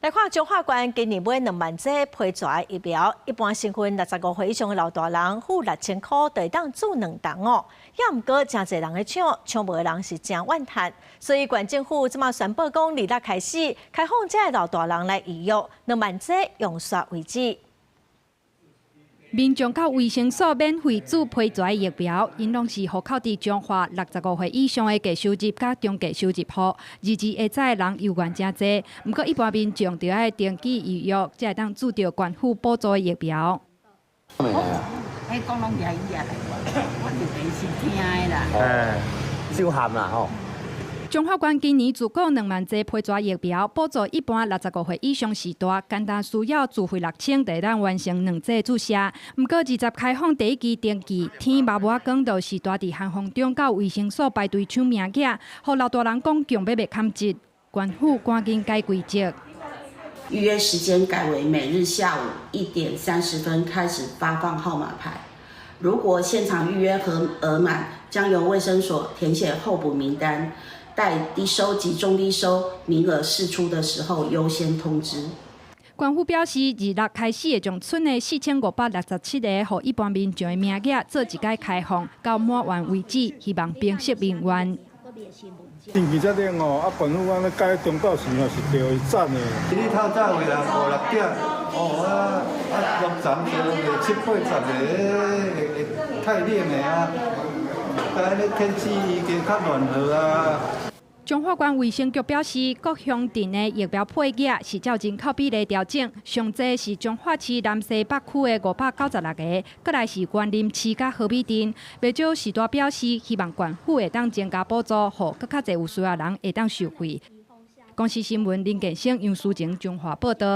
來看彰化縣今年買2萬劑批跩疫苗，一般身份65歲以上的老大人付6000箍就會當注兩針哦。也毋過誠濟人咧搶，搶無的人是誠怨嘆。所以縣政府這馬宣布講，二六開始開放這个老大人來預約，2萬劑用煞為止。民眾到衛生所免費注批跩疫苗，𪜶攏是戶口佇彰化65歲以上的低收入佮中低收入戶，22下早的人猶原誠濟。毋過一般民眾著愛登記預約，才會當注著縣府補助的疫苗。彼講攏遐伊來，我就第一次聽的啦。哎，傷譀啦吼。彰化縣今年自購2萬劑批跩疫苗，補助一般65歲以上序大，簡單需要自費6000，就會當完成兩劑注射。毋過20開放第一期登記，天嘛無光，就序大佇寒風中到衛生所排隊搶名額，予老大人講強欲袂堪折，縣府趕緊改規則。預約時間改為每日下午1點30分開始發放號碼牌。如果現場預約額額滿，將由衛生所填寫候補名單。待低收及中低收名額釋出的時候，優先通知。縣府表示，二六開始會將賰的4567個予一般民眾的名額做一擺開放，到滿員為止，希望平息民怨。天氣遮冷哦，啊，縣府按呢改中晝時哦是對，是讚的。你透早的人五六點，哦啊啊，六站就七八十個，會會太冷的啊。啊，呢天氣已經較暖和啊。彰化縣衛生局表示，各鄉鎮的疫苗配額是照人口比例調整，上濟是彰化市南西北區的596個，閣來是員林市佮和美鎮。袂少序大表示，希望縣府會當增加補助，予閣較濟有需要人會當受惠。公視新聞林建生、楊淑晴彰化報導。